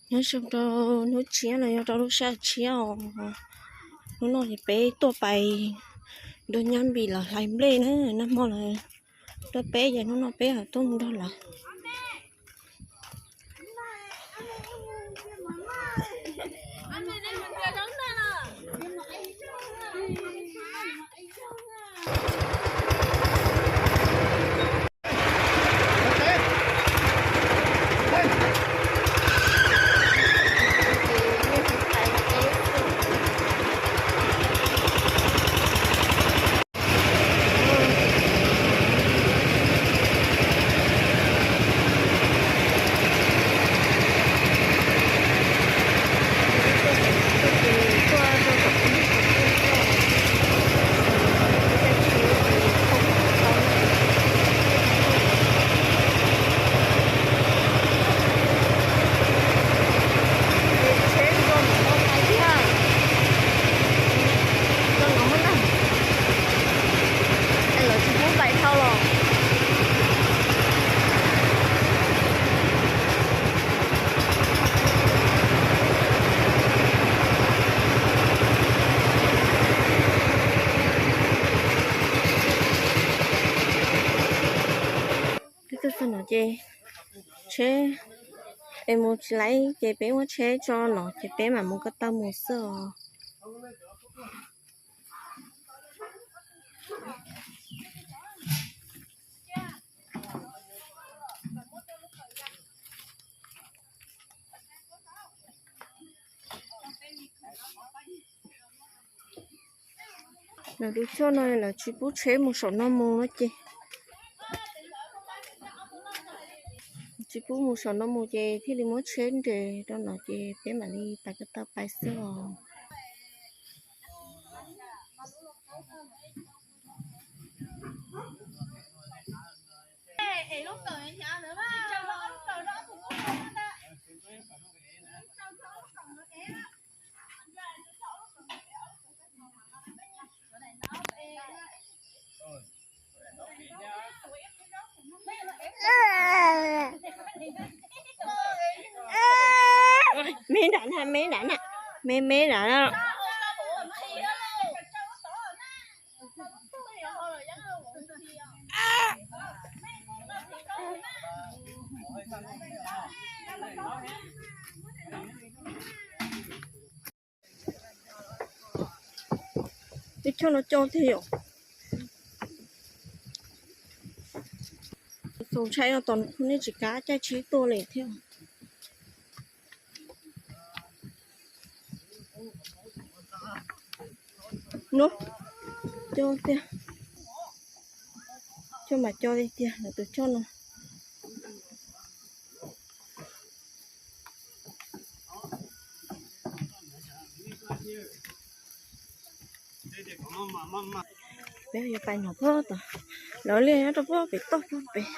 Nyob zoo rau hnub tshiab los yog rau lub sij hawm tshiab os. Hnub no ces peb tuaj pais dua nyab npis los hlais nplej na, nag hmo los tuaj peb ces hnub no peb ho tuaj mus nrog lawv. Lawv tsis pub pais dhau los. Peb tuaj txog no ces tsheb es mus tsis laib ces peb muab tsheb tso no ces peb mam mus ko taw mus xwb os. Lawv tus choj no lawv tsis pub tsheb mus saum no mus no ces, tsis pub mus saum no mus ces thiaj li muab tsheb nres rau no ces peb mam li pais ko taw pais xwb os. Me nram na, me nram na, me me nram na. Tej choj no coj thiab yom. Txaus ntshai no, tom nej tsis kav caij tsheb tuaj li thiab. No, coj tiag, coj mas coj tiag tiag lawv tus choj no. Peb yuav pais no puag tom, lawv liaj nyob rau puag pem toj puag pem.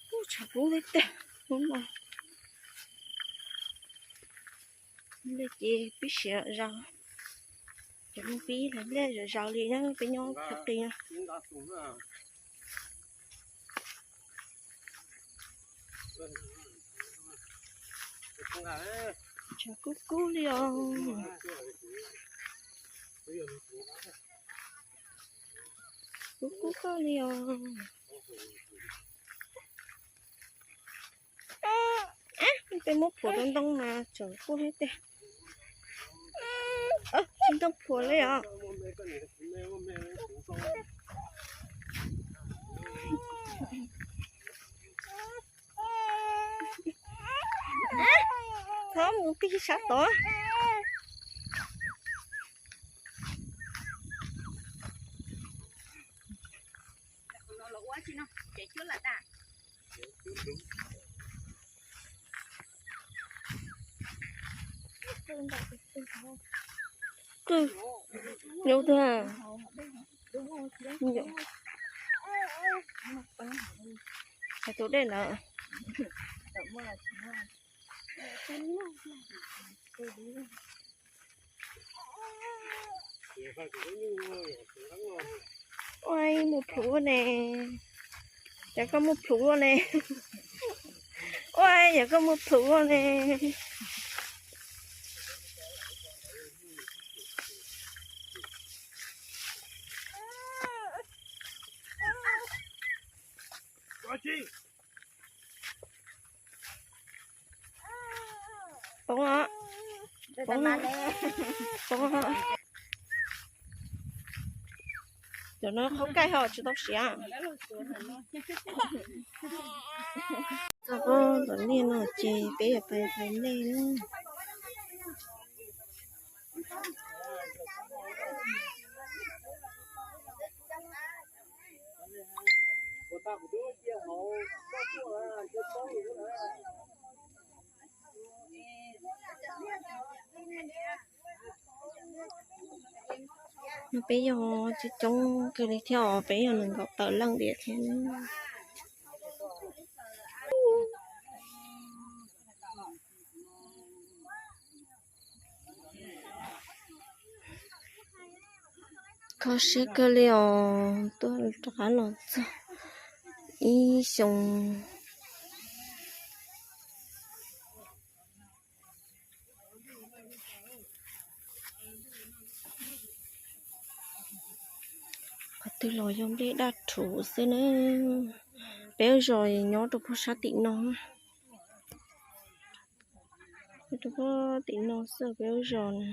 Kuj tshav kub li tiag hnub no. Nplej ces pib siav zom zaws, cov pib hlais nplej zom zaws li na, peb nyob qhov qis no. Tshav kub kub li os. Kub kub koj li os. Peb muab phuam rau ntoo mas tseem kub thiab tiag. Tsis ntoo phuam li os. Txhob mus pig sab tod. Qwj, nyuj twg? Hais tus dej ntawd. Ua mus plhuav ne, yog koj mus plhuav ne, ua yog koj mus plhuav ne. Poob os, poob os, poob os. Cov no qhaub kaij ho tsis tau siav. Txog pob tom liaj no ces peb yuav pais hlais nplej na. No peb yog coob coob kawg li thiab os, peb yog nees nkaum tawm leej tiag thiab. Kho siab kawg li os, tuaj rov qab los txog ib xyoo. Qhov twg los yog nplej daj rhuv xwb na. Peb ua zos nyob rau puag sab tim no. Nyob rau puag tim no xwb peb ua zos na.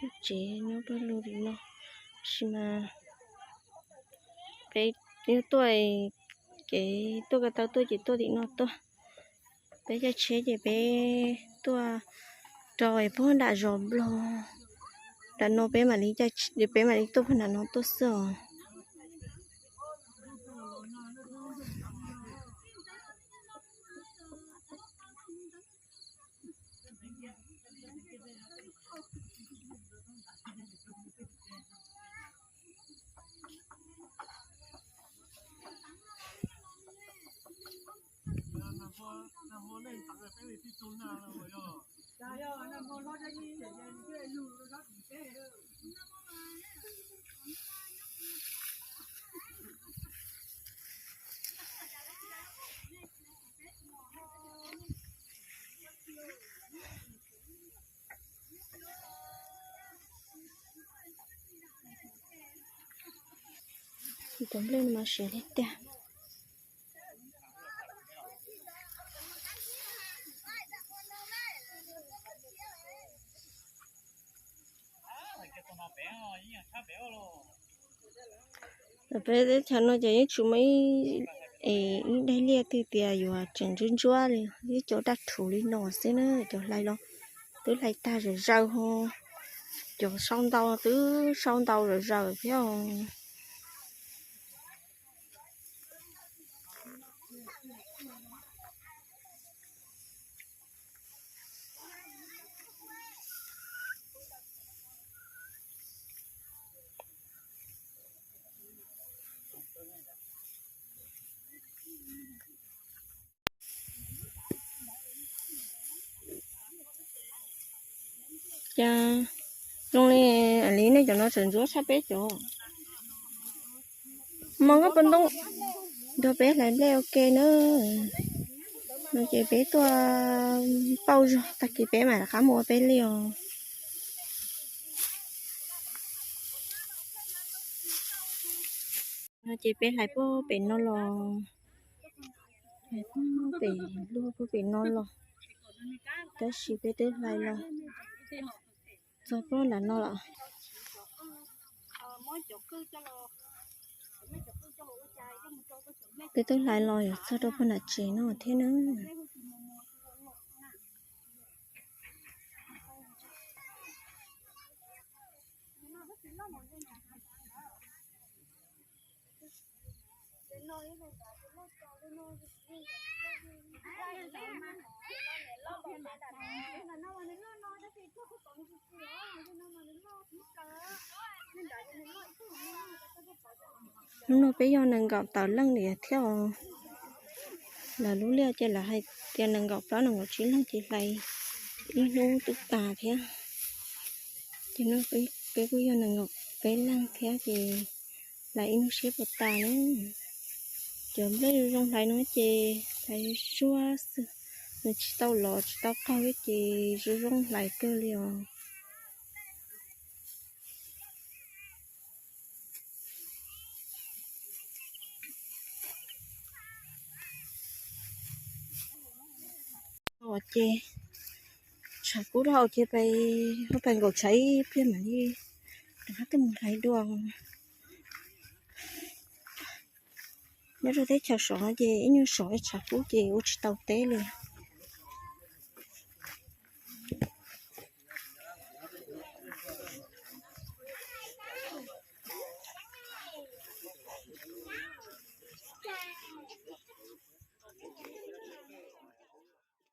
Lub tsev nyob puag lug tim no. Tab sis mas peb yuav tuaj, kev tuaj ko taw tuaj ces tuaj tim no tuaj. Peb caij tsheb ces peb tuaj rau puag nram zos Nplog. Nram no peb mam li, peb mam li tuaj puag nram no tuaj xwb os. Cov nplej no mas siav tiag tiag. Peb teb chaws no ces yeej tsis muaj ib daim liaj twg tias yuav tseem ntsuab ntsuab li, ib co daj rhuv li no xwb na. Cov hlais los twb hlais tag zom zaws ho, cov sau ntau twb sau ntau zom zaws thiab. Cas zoo li, li nej cov no tseem ntsuab tshaj peb cov. Mog koj puas ntooj nrog peb hlais nplej ua ke na. No ces peb tuaj pauj zog tag kis peb mam rov qab mus ua peb liaj os. No ces peb hlais puag pem no los, hlais puag pem luaj puag pem no los, tab sis peb twb hlais los txog puag nram no lawm. Peb twb hlais los yuav txog rau puag nram tsev no thiab na. Hnub no peb yog nees nkaum tawm leej li thiab os. Lawv lub liaj ces lawv hais tias nees nkaum plaub nees nkaum tsib leeg ces hlais ib hnub twb tas thiab. Ces no peb kuj yog nees nkaum peb leeg thiab ces hlais ib hnub siab puas tas na. Cov nplej zoo zoo hlais no ces hlais zuag xwb, nws tsis tau lov tsis tau qaug ces zoo zoo hlais kawg li os. Ces tshav kub dhau ces pais, pais nkaum tshav ib pliag mam li rov qab tuaj mus hlais dua. Nyob rau teb chaws sov no ces ib nyuag sov tshav kub ces ua tsis tau teb li.